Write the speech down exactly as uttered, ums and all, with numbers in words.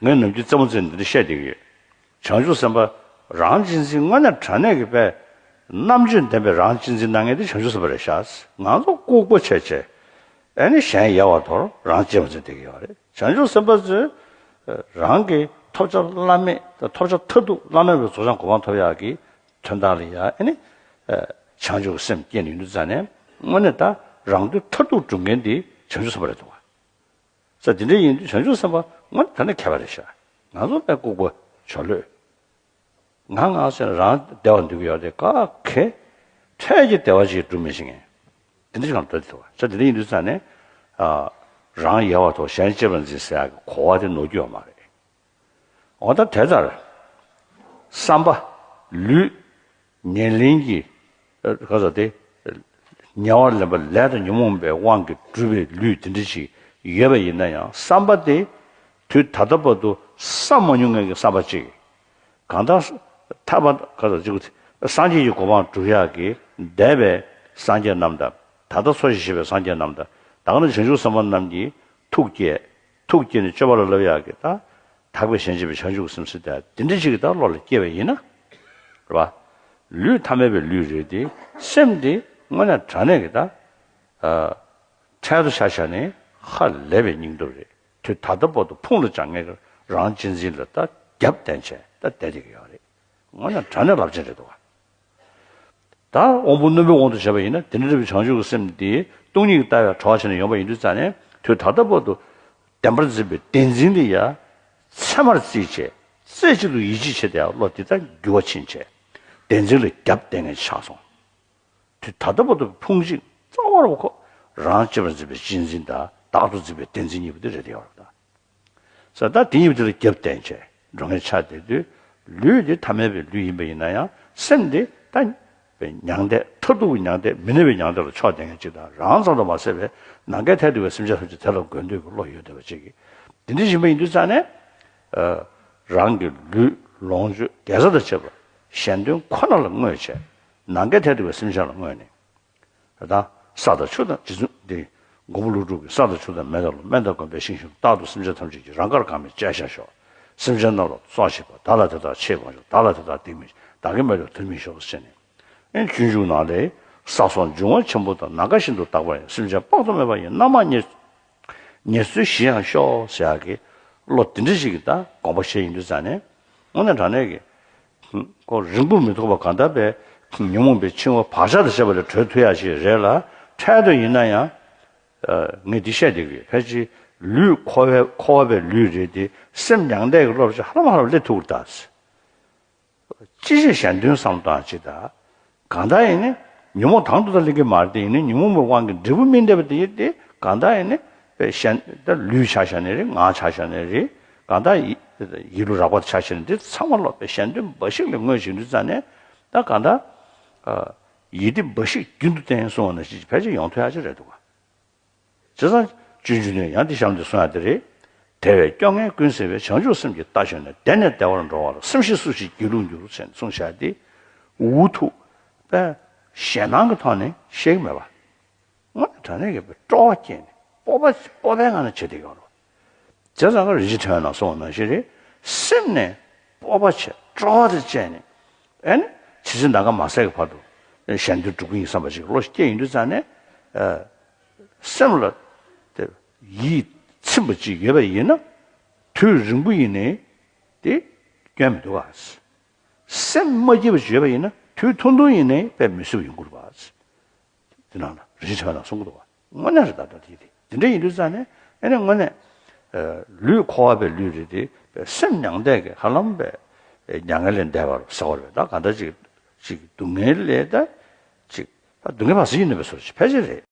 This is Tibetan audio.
ངས་ནམ་རྒྱུན་རྩེད་མོ་རྩེ་ནས་འདི་འདྲ་བཤད་བསྡད་ཀྱི་ཡོད། བྱང་ཆུབ་སེམས་དཔའ་རང་གཅེས་འཛིན་དངོས་གནས་དྲང་གནས་ཀྱི་དཔེ། རྣམ་དཔྱོད་ལྡན་པའི་རང་གཅེས་འཛིན་གནང་མཁན་དེ་བྱང་ཆུབ་སེམས་དཔའ་རེད་ཤག་ང་ཚོ་ལྐུགས་པ་བྱས་བྱས། ཨ་ནི་གཞན་ཡལ་བར་དོར་རང་གཅེས་པར་འཛིན་བསྡད་ཀྱི་ཡོད་རེད། བྱང་ཆུབ་སེམས་དཔའ་ཚོས་རང་གི་ཐོབ་བྱ་བླ་མེད་དང་ཐོབ་བྱ་མཐར་ཐུག་བླ་མེད་པའི་རྫོགས་བྱང་གོ་འཕང་ཐོབ་ཡག་གི་དོན་དག་ལ་ཡ་ཨ་ནི་བྱང་ཆུབ་ཀྱི་སེམས་བསྐྱེད་ནས་ཡོང་དུས་ཙང་ནས་དངོས་གནས་ད་རང་དོན་མཐར་ཐུག་སྒྲུབ་མཁན་དེ་བྱང་ཆུབ་སེམས་དཔའ་རེད་འདུག་བ། ས་དེ་འདྲ་ཡིན་དུས་བྱང་ཆུབ་སེམས་དཔའ་དངོས་གནས་ད་ནི་མཁས་པ་རེད་ཤག་ང་ཚོ་དཔེ་ལྐུགས་པ་ཇོ་ལོད། ང་ང་ཟེར་རང་བདེ་བ་འདོད་ཀྱི་ཡོད་དེ་ག་གེ་འཕྲལ་གྱི་བདེ་བ་ཞིག་སྒྲུབ་མི་ཤེས་མཁན། དེ་འདྲ་ཞིག་ལ་འདོད་དེ་འདུག་བ། ས་དེ་འདྲ་ཡིན་དུས་ཙང་ནས་ཨ། རང་ཡལ་བར་དོར་གཞན་གཅེས་པར་འཛིན་ཟེར་ཡག་གི་གོ་བ་དེ་ནོར་རྒྱུ་ཡོད་མ་རེད། འོ་ད་དེ་ལྟར། བསམ་པ། ལུས། ཉེར་ལེན་གྱི། ཨ། ག་ཟེར་དེ། ཉེ་བར་ལེན་པ་ལས་དང་ཉོན་མོངས་པའི་དབང་གིས་གྲུབ་པའི་ལུས་དེ་འདྲ་ཞིག་ཡོད་པ་ཡིན་ན་ཡང་བསམ་པ་དེ། དུས་ད་ལྟ་བར་དུ་བསམ་མ་མྱོང་མཁན་གྱི་བསམ་པ་གཅིག་གང་ལྟར། ཐར་པ་ག་ཟེར་གཅིག་སངས་རྒྱས་ཀྱི་གོ་འཕང་སྒྲུབ་ཡག་གི་འདས་པའི་སངས་རྒྱས་རྣམས་དང་། ད་ལྟ་འཚོ་ཞིང་གཞེས་པའི་སངས་རྒྱས་རྣམས་དང་། ད་ག་ནང་བཞིན་བྱང་ཆུབ་སེམས་དཔའ་རྣམས་ཀྱིས་ཐུགས་བསྐྱེད། ཐུགས་བསྐྱེད་ནས་སྤྱོད་པ་ལ་བསླབ་ཡག་གི་ད། དག་པའི་གཞན་གཅེས་པའི་བྱང་ཆུབ་ཀྱི་སེམས་ཟེར་ཏེ་དེ་འདྲ་ཞིག་གི་ད་བློ་ལ་སྐྱེས་པ་ཡིན་ན། རེད་པ། ལུས་ཐ་མལ་པའི་ལུས་རེད་དེ། སེམས་དེ་དངོས་གནས་དྲང་གནས་ཀྱི་ད། ཨ། འཕྲལ་དུ་ཆ་བཞག་ནས་ཧ་ལས་པའི་སྙིང་སྟོབས་རེད། དུས་ད་ལྟ་བར་དུ་ཕུང་ལ་སྦྱང་མཁན་གྱི་རང་གཅེས་འཛིན་ལ་ད་རྒྱབ་བརྟེན་བྱས་ད་བསྡད་བསྡད་ཀྱི་ཡོད་རེད། དངོས་གནས་དྲང་གནས་རླབས་ཆེན་རེད་འདུག་ག་ད་དབང་པོ་རྣོན་པོའི་དབང་དུ་བྱས་པ་ཡིན་ན་དེ་འདྲ་བའི་བྱང་ཆུབ་ཀྱི་སེམས་འདི་སྟོང་ཉིད་ཀྱི་ལྟ་བའི་གྲོགས་བྱས་ནས་ཡོང་བ་ཡིན་དུས་ཙང་ནས་དུས་ད་ལྟ་བར་དུ་བདེན་པར་འཛིན་པའི་བདེན་འཛིན་འདི་ཡང་ཚད་མར་བརྩིས་བྱས་རྩེ་གཅིག་ཏུ་ཡིད་ཆེས་བྱས་ཏེ་བློ་འདི་དག་འགྱུར་བ་ཕྱིན་བྱས་བདེན་འཛིན་ལ་རྒྱབ་བརྟེན་མཁན་ཆགས་སོང་། དུས་ད་ལྟ་བར་དུ་ཕུང་གཅིག་རྩ་བ་རུ་ཁོ་རང་གཅེས་པར་འཛིན་པའི་གཅེས་འཛིན་དང་བདག་ཏུ་འཛིན་པའི་བདེན་འཛིན་གཉིས་པོ་འདི་རེད་དེ་ཡོད་རེད་ད། ས་ད་དེ་གཉིས་པོ་དེ་ལ་རྒྱབ་བརྟེན་བྱས་འགྲོ་མཁན་ཆགས་བསྡད་དུས་ལུས་འདི་ཐ་མལ་པའི་ལུས་ཡིན་པ་ཡིན་ན་ཡང་སེམས་འདི་ད་པའི་མྱང་འདས་མཐར་ཐུག་གི་མྱང་འདས་མི་གནས་པའི་མྱང་འདས་ལ་ཕྱོགས་བསྡད་མཁན་ཅིག་དང་རང་ཙམ་དུ་མ་ཟད་པའི་ནམ་མཁའི་མཐས་གཏུགས་པའི་སེམས་ཅན་ཐམས་ཅད་དེ་ལ་མགོན་འདོད་ཀྱི་བློ་ཡོད་བསྡད་པ་ཅིག་གིས་དེ་འདྲ་ཡིན་པ་ཡིན་དུས་ཙང་ནས་རང་གི་ལུས་ལོངས་སྤྱོད་དགེ་རྩ་དང་བཅས་པ་གཞན་དོན་ཁོ་ན་ལ་བསྔོས་བྱས་ནམ་མཁའི་མཐས་གཏུགས་པའི་སེམས་ཅན་ལ་བསྔོས་ནས། ད་ས་དང་ཆུ་དང་རྗེ་བཙུན་འདི་མགོན་པོ་ཀླུ་སྒྲུབ་ཀྱིས་ས་དང་ཆུ་དང་མེ་དང་རླུང་དམན་དང་དཀོན་པའི་ཤིང་གཞོན་ནུ་རྟག་ཏུ་སེམས་ཅན་ཐམས་ཅད་ཀྱི་རང་དགར་གང་མེད་བཅས་བཞག་ཤོག་སེམས་ཅན་རྣམས་ལ་གསོག་བྱེད་པ། བདག་ལ་དེ་དག་ཆེས་ཕངས་ཤོག་བདག་ལ་དེ་དག་སྡིག་མི་བདག་གིས་མི་ཐུབ་ཐུབ་མི་ཤོག་ཟེར་ནས། ཨེ་སྤྱོད་འཇུག་ནང་ལས་ས་སོགས་འབྱུང་བ་ཆེན་པོ་དང་ནམ་མཁའ་བཞིན་དུ་རྟག་པར་ཡང་སེམས་ཅན་དཔག་ཏུ་མེད་པ་ཡི་རྣམ་མང་ཉེར་ཉེར་འཚོའི་གཞི་ཡང་ཤོག་ཟེར་ཡག་གི་བློ་དེ་འདྲ་ཞིག་གི་ད་དགོངས་པ་བཞེས་ཡིན་དུས་ཙང་ནས་དངོས་གནས་དྲང་གནས་ཀྱི་ཁོ་རིང་པོ་མི་ཐོགས་པ་གང་ལྟར་པའི་ཉོན་མོངས་པའི་འཆིང་བ་བག་ཆགས་དང་བཅས་པ་ལས་གྲོལ་ཐུབ་ཡག་ཞིག་རེད་ལ་འཕྲལ་དུ་ཡིན་ན་ཡང་ངས་འདི་བཤད་བསྡད་ཀྱི་ཡོད། ཕལ་ཆེར་ལུས་འཁོར་བའི་འཁོར་བ་པའི་ལུས་རེད་དེ་སེམས་མྱང་འདས་ཀྱི་བློ་ཅིག་ཧ་ལམ་ཧ་ལམ་སླེབས་ཐུབ་ཀྱི་རེད་ད། ཅི་ཞིག་གཞན་དོན་བསམ་བློ་བཏང་ཅིག་ད། གང་ལྟར་ཡིན་ནི། ཉོན་མོངས་དང་དུ་ད་ལེན་གྱི་མ་རེད་དེ་ཡིན་ནི་ཉོན་མོངས་པའི་དབང་གིས་འབྲས་བུ་སྨིན་བསྡད་པ་དེ་ཡིན་ཏེ་གང་ལྟར་ཡིན་ནི། པའི་གཞན་ད་ལུས་ཆ་བཞག་ནི་རེད། ངག་ཆ་བཞག་ནི་རེད། གང་ལྟར་ཡིད་ཡིད་ལུས་རགས་པ་ཆ་བཞག་ནི་འདི་ཚང་མ་ལོག་པའི་གཞན་དོན་འབའ་ཞིག་ལ་བསྔོས་བྱེད་དུས་ཙང་ནས་ད་གང་ལྟར། ཡིད་བདེ་འབའ་ཞིག་རྒྱུན་དུ་བསྟེན་གསུངས་པ་ནང་བཞིན་ཕལ་ཆེར་ཡོང་ཐུབ་ཡག་ཅིག་རེད་འདུག་ག་བྱས་ཙང་སྤྱོད་འཇུག་ནས་ཡང་འདི་གཤམ་དུ་གསུངས་ཡག་དེ་རེད། དེ་བས་སྐྱོ་ངལ་ཀུན་སེལ་བའི་བྱང་ཆུབ་སེམས་ཀྱི་རྟ་ཞོན་ནས་བདེ་ནས་བདེ་བར་འགྲོ་བར་སེམས་ཤེས་སུ་ཞིག་སྒྱིད་ལུག་འགྱུར་ཟེར་ནས་གསུངས་བཞག་སྟེ། འུ་ཐུག་པས་ཞེད་སྣང་གི་ཐོག་ནས་བཤད་ཀྱི་མེད་པ། དངོས་གནས་དྲང་གནས་ཀྱི་སྤྲོ་བ་སྐྱེས་ནས་སྤོབས་པ་སྤོབས་པའི་ངང་ནས་བྱེད་བསྡད་ཡོད་རེད། བྱས་ཙང་ཀ་རིན་ཆེན་ཕྲེང་བའི་ནང་གསུངས་པ་ནང་བཞིན་རེད། སེམས་ནས་སྤོབས་པ་བྱས་སྤྲོ་བ་དང་བཅས་ནས་ཨེ་ནི་ཇི་སྲིད་ནམ་མཁའ་མ་ཟད་ཀྱི་བར་དུ་གཞན་དོན་སྒྲུབ་ཀྱི་ཡིན་བསམ་པ་ཞིག་བློ་སྐྱེས་ཡོང་དུས་ཙང་ནས་སེམས་ལ་དེ་ཡིད་ཚིམ་པ་ཅིག་ཡོད་པ་ཡིན་ན་དུས་རིང་པོ་ཡིན་ནའི་དེ་སྐྱོན་མི་འདུག་ག་སེམས་མ་སྐྱིད་པ་ཅིག་ཡོད་པ་ཡིན་ན་དུས་ཐུང་ཐུང་ཡིན་ནའི་དཔེ་མི་སྲིད་པ་ཡོང་གི་རེད་པ། དེ་ནང་ལ་རིན་ཆེན་ཕྲེང་བ་ནང་གསུང་གི་འདུག་བ། དངོས་གནས་རེད་ད་ལྟ་དེ་དེ་དེ་འདྲ་ཡིན་དུས་ཙང་ནས་ཨེ་ནས་དངོས་གནས་ལུས་འཁོར་བ་པའི་ལུས་རེད་དེ་སེམས་མྱང་འདས་ཀྱི་ཧ་ལམ་པའི་མྱ་ངན་ལས་འདས་པ་རུ་ཟེར་བ་རེད། ད་གང་ལྟར་ཅིག་ཅིག་སྡུག་བསྔལ་ལས་ད་ཅིག་ད་སྡུག་བསྔལ་བ་སི་ཡིན་ནི་པའི་སོ་ཅིག་ཕལ་ཆེར་རེད།